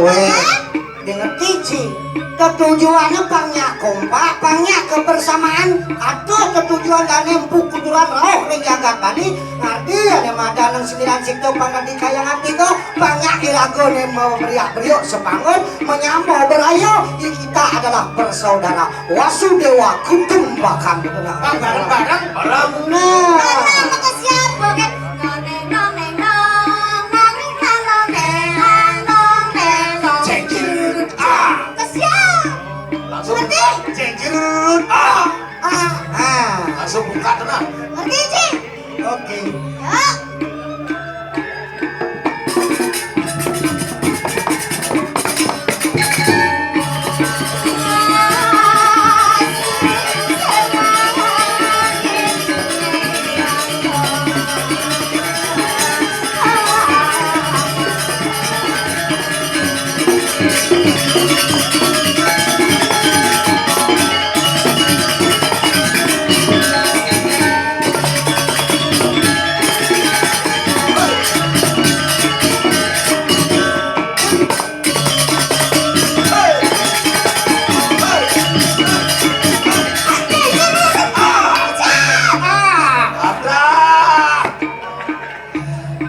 Wéh, ngerti, Ci. Tetujuanné pang nyak kompak, pang nyak kebersamaan, adoh tetujuan dané empu kuturan rauh ring jagat Bali, ngarti ané madan nang sembilan sita pang dadi kayangan tiga, pang nyak iragané mau meriak-beriuk sebangun, menyambah berayo, i kita adalah bersaudara. Wasudéwa Kutumbakam. Bang, bareng-bareng. Bareng. Nah. Bareng sama ke siapa, kan? Noneng, noneng, nong, noneng, noneng, noneng, noneng. Cek, cek. Ah. Ke siapa? Langsung. Ngerti? Buka. Cek, cek. Ah. Ah. Ah. Langsung buka tuh, nah. Ngerti, Ci? Oke. Ya.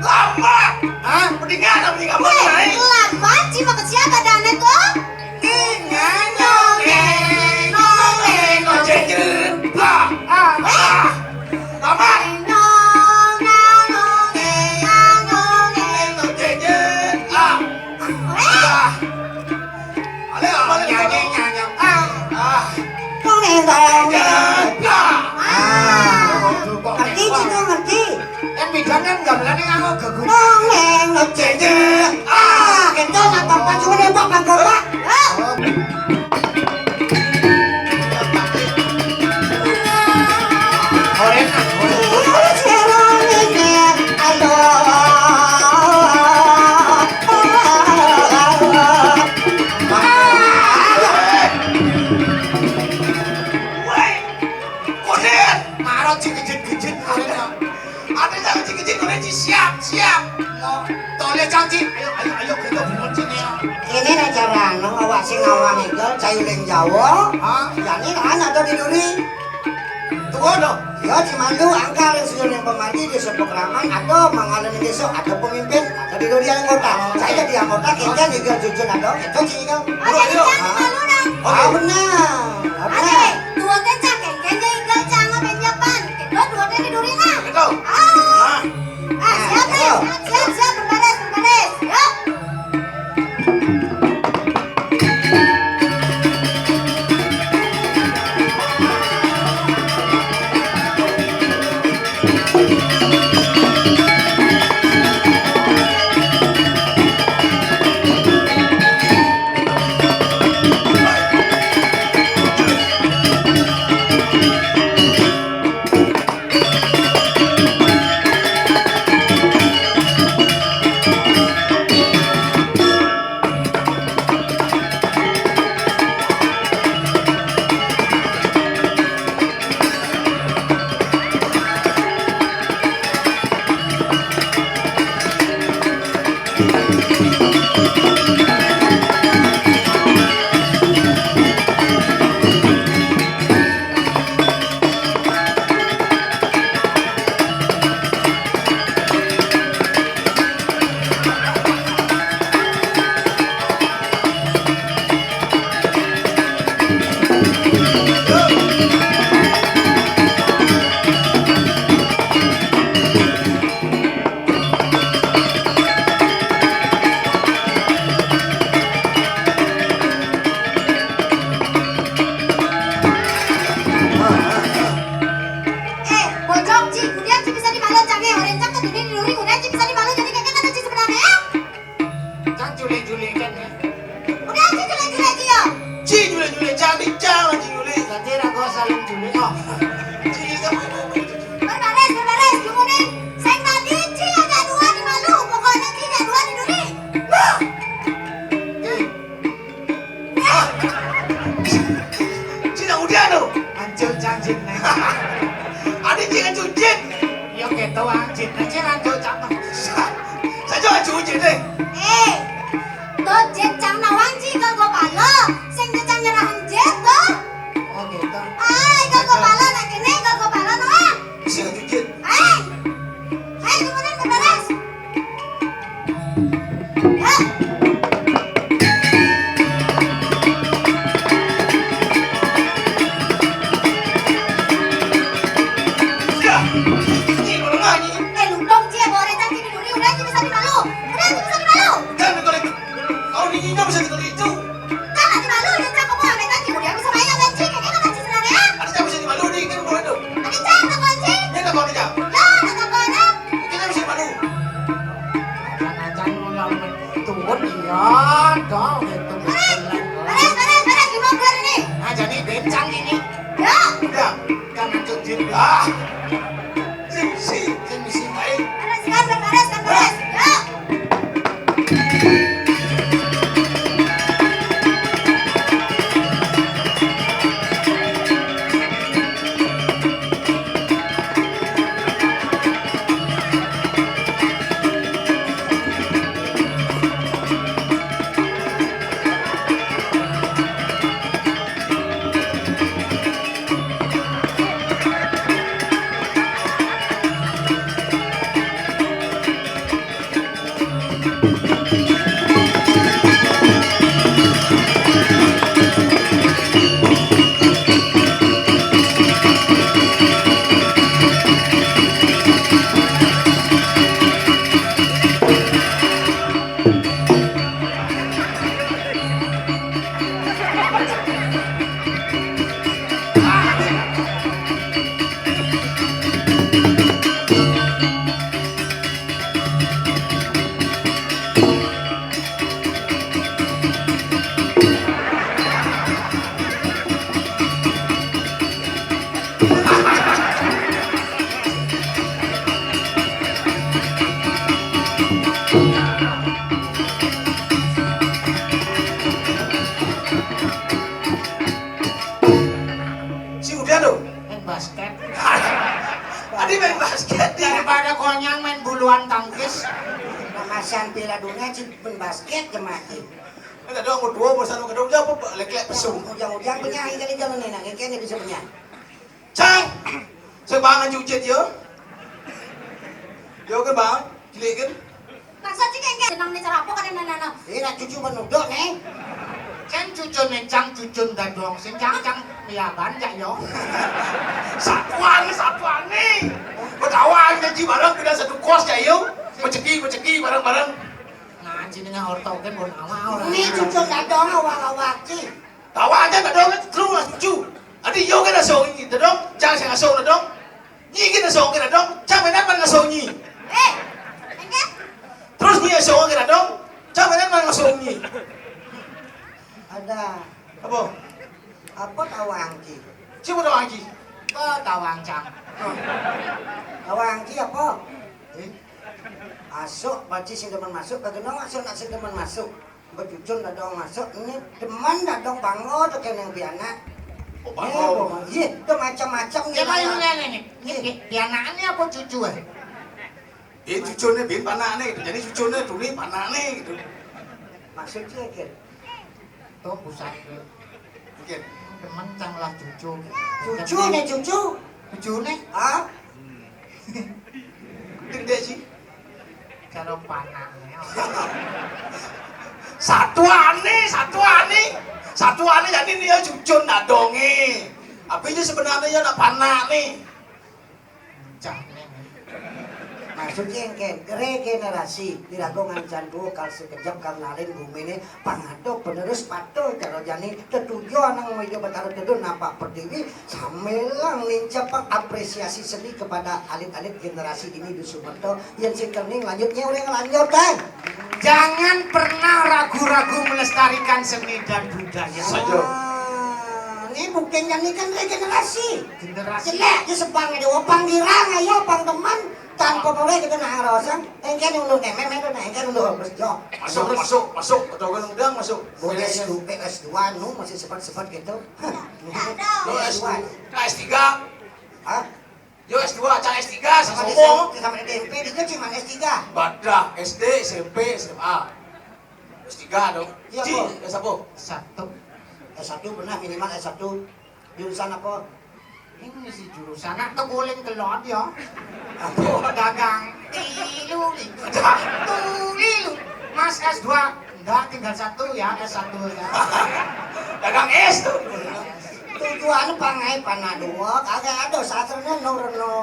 Lambat. Hah? Mendingan, mendingan. Wéh, mana, eh? Lambat, Ci, maka siapa dané tuh? Ingat, nongeng, nongeng, nongeng, jejer, blah. Ah, ah. Lambat. Nong, nong, nongeng, nongeng, jejer, ah. Wéh. Ah. Ale, apa lagi? Nyanyi, nyanyi. Ah. Ah. Nongeng, nongeng. Ah. Ngerti, Ci, ngerti. Kan bidangan gambarane nganggo gegugu. Nongeng, ngejeje. Ah, gitu, nggak apa-apa, cuma nembak, Bang Gopak. Ah. Ora enak. Aduh. Woi, koden, maro cik kejit-kejit, arenya. Arenya cik kejit, koden cik siap, siap. Mau tole cang cik, ayo, ayo, ayo, kita belum cik ya. Ini nih cara anu, awak sing ngawang igel, cai uling Jawa. Hah? Jani kan ada di duri. Tuh dong. Ya, di mandu angkal yang sudah yang pemargi di sebuah keraman, ada mangalan desa, ada pemimpin, ada di duri anggota. Saya jadi anggota, kita juga jujur ada, kita cik igel. Oh, jadi cang malu dong. Ah, benar. Ah, benar. Ade, dua teh cang, kengkeng jai igel cang, apa yang japan? Kedua, dua teh di duri nah. Betul. Ah. Ah, siap, siap, siap, siap, berbaris, berbaris. Yuk. Eh, bojong, Ci, kemudian Ci bisa dimalu, Cang, eh, orang Cang tuh dunia di luring, kemudian Ci bisa dimalu, jadi kakek kata Ci sebenarnya, ya? Cang juli-juli kan, ya? Udah, Ci, juli-juli, Ci, ya? Ci juli-juli, Cang, di Cang, Ci juli. Berarti ragu saling juli, oh. Ci, sama ibu, ibu, ibu. Berbaris, berbaris, gimana? Saya tadi, Ci, ada dua di malu, pokoknya Ci, ada dua di duri. Nah! Eh. Ah. Cina udah lo. Ancur cang jin neng. Adi cing ancur jin. Yo keto ang jin neng cing ancur cang. Sa-, saja ancur jin deh. Eh. To, Jit, cang nawang ci, Kang Gopalo. Sing cang nyerahin Jit, to. Oh, gitu. Ai, Kang Gopalo, nak kene, Kang Gopalo nawang. Sing Jit. Ai. Ai, kemudian beberes. Ya. Ya. Ini orang lagi. Eh, lu dong, Jit, boleh cang kene dulu, udah, Jit, bisa dimalu. Udah, Jit, bisa dimalu. Jangan, kalau Kau di Indo bisa gitu itu. Kan ada malu, dia cakep banget, kan? Dia bisa main sama anjing, ini kan anjing sebenarnya. Ada siapa sih malu di kan gua itu? Ada cakep, anjing. Ini tak kau tidak. Ya, tak kau ada. Kita bisa malu. Acan-acan lu yang turun, iya, dong, gitu. Beres, beres, beres, beres, gimana keluar ini? Nah, jadi bencang ini. Ya. Udah, jangan cuci. Ah. Sing, sing, sing, sing, baik. Beres, kan, beres, kan, beres. Ya. Si udah tuh. Main basket. Tadi main basket dia. Daripada konyang main buluan tangkis. Nah, masian Piala Dunia sih main basket ya mati. Kan ada orang dua bosan, kadang udah apa, lek-lek pesung. Ujang-ujang penyanyi kali jalan nih, nah, kayaknya bisa penyanyi. Cang, sebangan cucit yo. Yo kan bang, cilik kan. Masa sih kayak senang nih cerapok ada nana. Ini nak cucu menuduk nih. Kan cucu nih cang, cucu dadong, sing cang cang ya ban ya yo. Satuan, satuan nih. Ketawa aja ji bareng kita satu kos ya yo. Rezeki, rezeki bareng-bareng. Nah, jenenge orto kan bon awal. Ini cucu dadong awal-awal sih. Tawa aja dadong kan terus cucu. Adi yo kan asong ini dadong, cang sing asong dadong. Nyi kan asong kan dadong, cang menan man asong nyi. Eh, enggak. Terus nyi asong kan dadong, cang menan man asong nyi. Ada. Apa? Apa tawangki? Siapa tawangki? Oh, tawang cang. Tawangki apa? Eh? Asuk, baci sing demen masuk, kagena asuk nak sing demen masuk. Becucun dadong masuk, ini demen dadong bangga tuh kene pianak. Oh, bangga. Eh, bangga. Iya, itu macam-macam nih. Ya, paling aneh nih. Ini pi-, pianakan nih apa cucu, eh? Eh, cucune bin panakne gitu. Jadi cucune tuli panakne gitu. Maksudnya, Kir? Tuh, pusat. Oke. Demen cang lah cucu. Cucu nih, cucu. Cucu nih? Hah? Gede sih. Kalau panaknya. Satuane, satuane. Satuane jadi dia cucun dadonge. Tapi ini sebenarnya nak panak nih. Cah, nih. Maksudnya engke, regenerasi, dirago ngancan duo kal sekejap kal nalin bumine, pangado penerus pato cara jani, tetujo anang meja Betara Tedun napak pertiwi, sambilang nincapang apresiasi seni kepada alit-alit generasi dini di Sumerto, yen sing kening lanjutnya udah ngelanjut, kan? Jangan pernah ragu-ragu melestarikan seni dan budaya. Saja. Ah, ini buktinya ini kan regenerasi. Generasi. Jelek di sebang ada pang girang, ayo pang teman, tanpa boleh kita nak ngerosang. Engke dulu nih, memang itu nah, engke dulu, Bos Jo. Masuk, masuk, masuk. Ketua Gunung Udang masuk. Boleh S dua, S dua, nu masih sempat-sempat gitu. Lo S dua, S tiga. Hah? Yo S dua, cang S tiga, sama sama. Sama S M P, dia cuma S tiga. Badah, S D, S M P, S M A. Tiga dong. Iya, Ci, apa? S apa? Satu. S satu benar, minimal S satu. Jurusan apa? Ini si jurusan nak tuh guling kelot ya. Apa? Dagang. Tilu, lilu. Satu, lilu. Mas S dua. Enggak, tinggal satu ya, S satu ya. Dagang es tuh. Tujuan pangai panah dua, kagak ada sastranya nurno.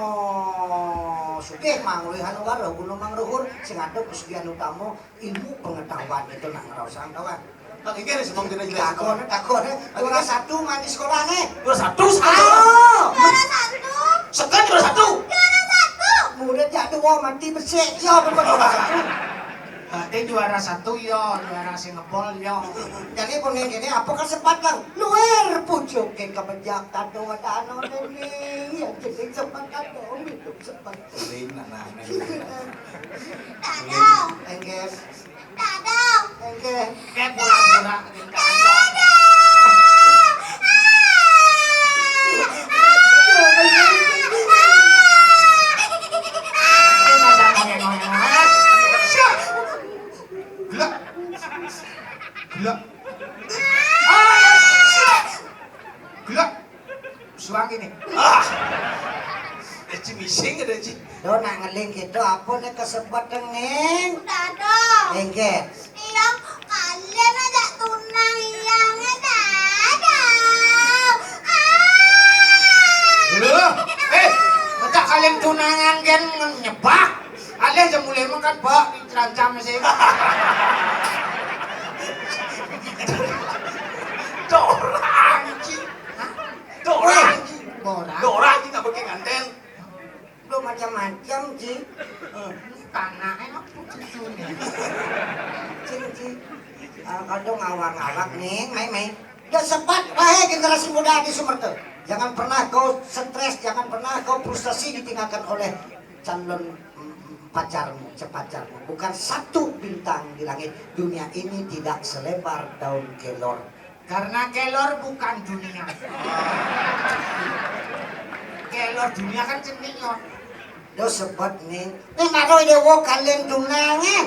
Sugih mangluh anu waro gunung mangruhur, sing ada pesugihan utama ilmu pengetahuan itu nak ngerosang kawan. Lagi kan semua kita jelas. Takon, takon, juara satu main di sekolah nih. Juara satu, satu. Ayo. Juara satu. Sekan juara satu. Juara satu. Murid jatuh, wah, mati bersih. Ya, bener juara satu. Berarti juara satu, yo, juara sing ngebol, yo. Jadi, pun ini apa kesempatan? Luar pucuk ke kebejak, tato, ada anu, ini. Ya, jadi sempat tato, hidup sempat. Sering, nah, nah, nah. Tato. Enggak. Dadong. Oke. Kayak pura-pura gitu. Dadong. Gila. Gila. Ah, siap. Gila. Suang ini. Ah. Eci mising ada, Ci. Do nak ngeling gitu, apa nih kesebet, Ning? Dadong. Enggak. Iya, kalian aja tunang iyang, Dadong. Ah. Loh, eh, masa kalian tunangan kan nyebak. Alih aja mulai makan, Pak, terancam sih. Dorang, Ci. Hah? Dorang, Ci. Dorang. Dorang, Ci, nggak pakai nganten. Lo macam-macam, Ci. Eh. Tanahnya apa cucunya? Cing, Ci. Ah, kadang ngawang-ngawang nih, mai-mai. Udah sebat, wahai generasi muda di Sumerta. Jangan pernah kau stres, jangan pernah kau frustasi ditinggalkan oleh calon, mm, pacarmu, cepacarmu. Bukan satu bintang di langit. Dunia ini tidak selebar daun kelor. Karena kelor bukan dunia. Kelor dunia kan cenik, yo. Do sebet nih. Nih, maro dewo kalian tunangan.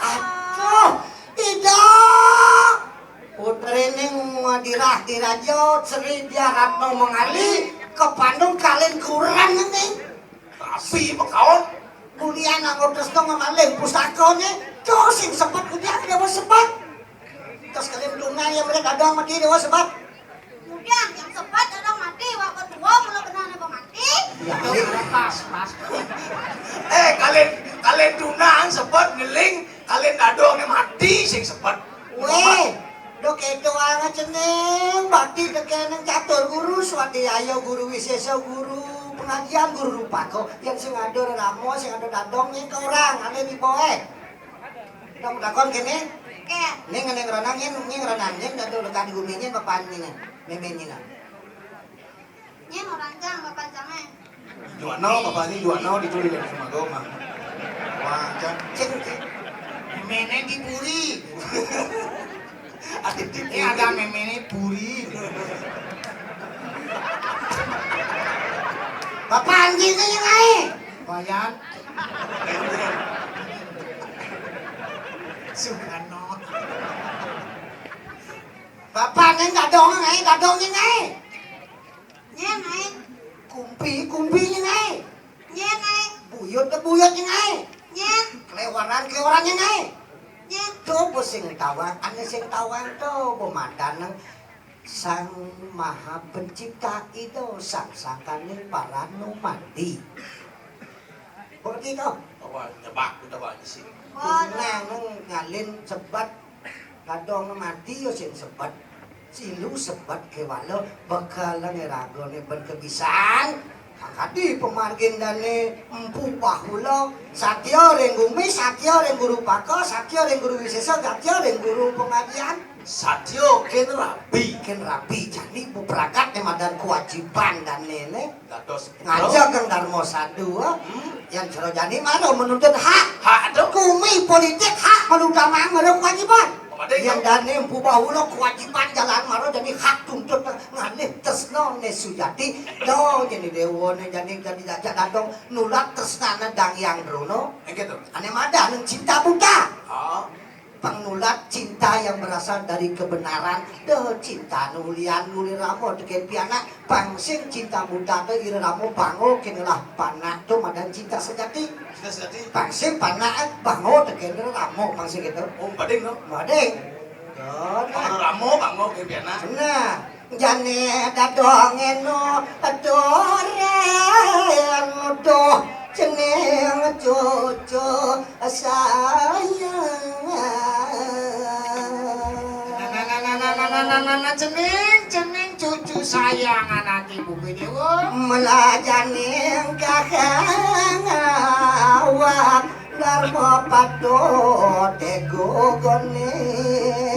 Aduh, tidak. Putri ning dirah diraja Sri Dia Ratno Mengali, kepandung kalian kurang nih. Tapi, Pak Kaon. Kuliah nak ngotos dong ngalih pustakanya. Cosing sebat kuliah, dia mau sebat. Terus kalian tunai yang mereka dadong mati, dia mau sebat. Udah, yang sebat dadong mati, wak kedua mula kena apa mati? Ya, iya. Pas, pas. Eh, kalian, kalian tunang sebat ngeling, kalian dadongnya mati, sing sebat. Weh, do kedo aja ceneng, bakti tekeneng catur guru, swadhyaya guru, wisesa guru, pengajian guru rupako, yang sing ada ramo, sing ada dadong, yang ke orang, ada di boe. Dong takon kene? Oke. Ning, ning renang, ning, ning renang, ning dadu lekan gumi, ning papan, ning, memen, ning. Nyen orang cang, papan cangnya. Juano, papan ini juano, ditulis dari Sumago, mah. Wah, cang. Cing, cing. Memennya di puri. Ada di puri. Ini ada memennya puri. Bapak anjingnya yang lain. Wayan. Sukarno. Bapak neng dadong ngai, dadong ngai. Nyeng ngai. Kumpi, kumpi ngai. Nyeng ngai. Buyut ke buyut ngai. Nyeng. Kelewaran, kelewaran ngai. Nyeng. Coba sing tawang, ane sing tawang to, pemadan nang Sang Maha Pencipta itu, sang sangkaning paranu mandi. Berarti kau? Apa nyebak, udah banyak sih. Nah, nang ngalin sebat, kadong mati yo sing sebat. Silu sebat kewala, bekal ngeragone ben kebisan. Kadi pemargin dane empu bahula, satya ring gumi, satya ring guru paka, satya ring guru wisesa, satya ring guru pengajian. Satya ken rabi. Ken rabi, jani bu pragat ne madan kewajiban dane ne. Dados ngajak kang Darma Sadu, hmm, yang cara jani mara menuntut hak. Hak tu? Kumi politik hak menutamang mara kewajiban. Yang dane empu bahula kewajiban jalan mara jani hak tuntut ngalih tresna ne sujati. Do jani dewa ne jani jani jajak datang nulak tresna ne dang yang drono. Engke tu. Ane madan nang cinta buta. Oh. Pangnulat cinta yang berasal dari kebenaran. Duh, cinta nu ulian uli rama tekén pianak. Pang sing cinta buta to ira rama bango kén ngelah panak to madan cinta sejati. Cinta sejati. Pang sing panak, eh, bango tekén ira rama pang sing kéto. Oh, bading to? Bading. Duh, nah. Pang rama bango kén pianak. Nah, jani dadong eno adoren to cening cucu sayang. Nah, nah, nah, nah, nah, nah, nah, nah, nah, nah, cening, cening cucu sayangan ati Bumi Dewa. Melajaning kakang awak Darma patut tegogone.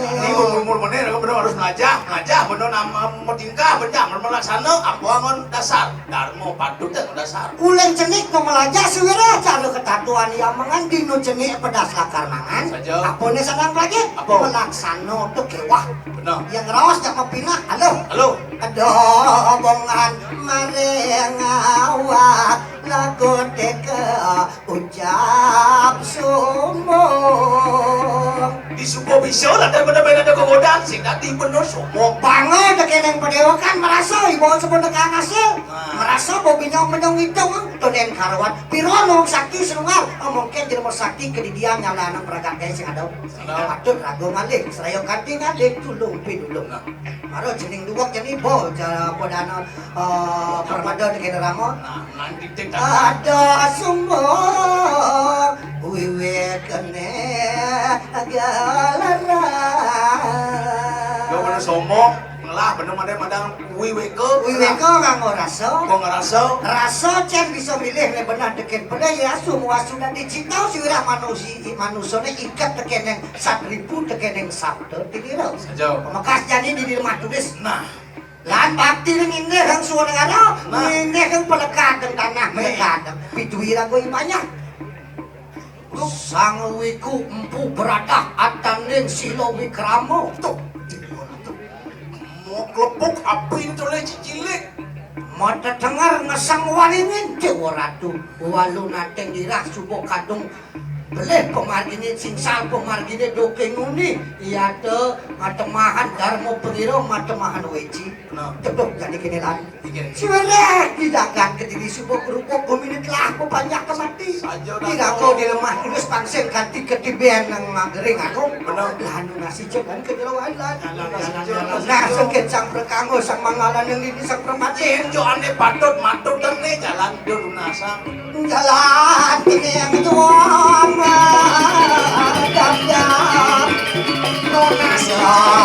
Ini umur-umur mana, bener harus melajah, melajah, bener nama mau tingkah, bener mau melaksana, apa ngon dasar. Darma patut teh dasar. Uleng cenik no melajah suwira cara ketatuan yang mengan dino cenik pedas lakar mangan. Saja. Apa ne sadang lagi? Apa? Melaksana tu kewah. Bener. Yang rawas jak mapinah, halo. Halo. Aduh, bongan maring awak lagu teka ucap sumbung. Di subuh bisa lah, daripada main ada kegodaan, sing dadi bener sumbung. Bangun tekeneng padewa kan merasa ibu sebut tekan hasil. Nah. Merasa bobinya menung hitung, tunen karuan. Piro nung sakti selungal, oh, mungkin jelema sakti kedidian nyala anak peragatai sing ada. Salah. Patut ragu ngalih, seraya kanti ngalih, tulung pinulung. Nah. Maro jening duwek jani bo, ja-, apa dana, eh, permada tekén rama. Nah, nang titik ada sumbung wiwit kene galaran. Yo, mana sombong, ngelah bener madang-madang wiweka. Wiweka nganggo rasa. Kok ngerasa? Rasa cén bisa milih le bener tekén pada ya semua sudah dicipta sira manusia, manusane ikat tekén yang satripu tekén yang sabda tinira. Saja. Mekas jani di lemah tulis. Nah. Lan bakti ning inggih kang suwa negara, nah. Inggih kang pelekatan tanah, nih. Pelekatan. Pituwi rago imanya. Sang wiku empu beradah ataning sila wikrama. Tuh, tuh. Mau klepuk api itu le cicilik. Mata dengar ngesang waringin Dewa Ratu. Walu nating dirah suba kadung belih pemargine singsal pemargine doke nguni. Iya te matemahan darma pengira matemahan weci. Nah. Cedok jani kene lan. Inggih. Siwere didagang kediri suba kerupuk gumine telah pepanjak kemati. Saja. Dirako di lemah tulus pangsing kanti ketiben nang magering aku. Bener. Lanu nasi cekan kejeroan lan. Jalan, jalan, jalan. Nah, sengkit sang perkanggo sang mangalan yang ini sang permati. Injo ane patut matut dan ne jalan lunasan. Jalan ini yang tua, Mak. Jam, jam. Lunasan.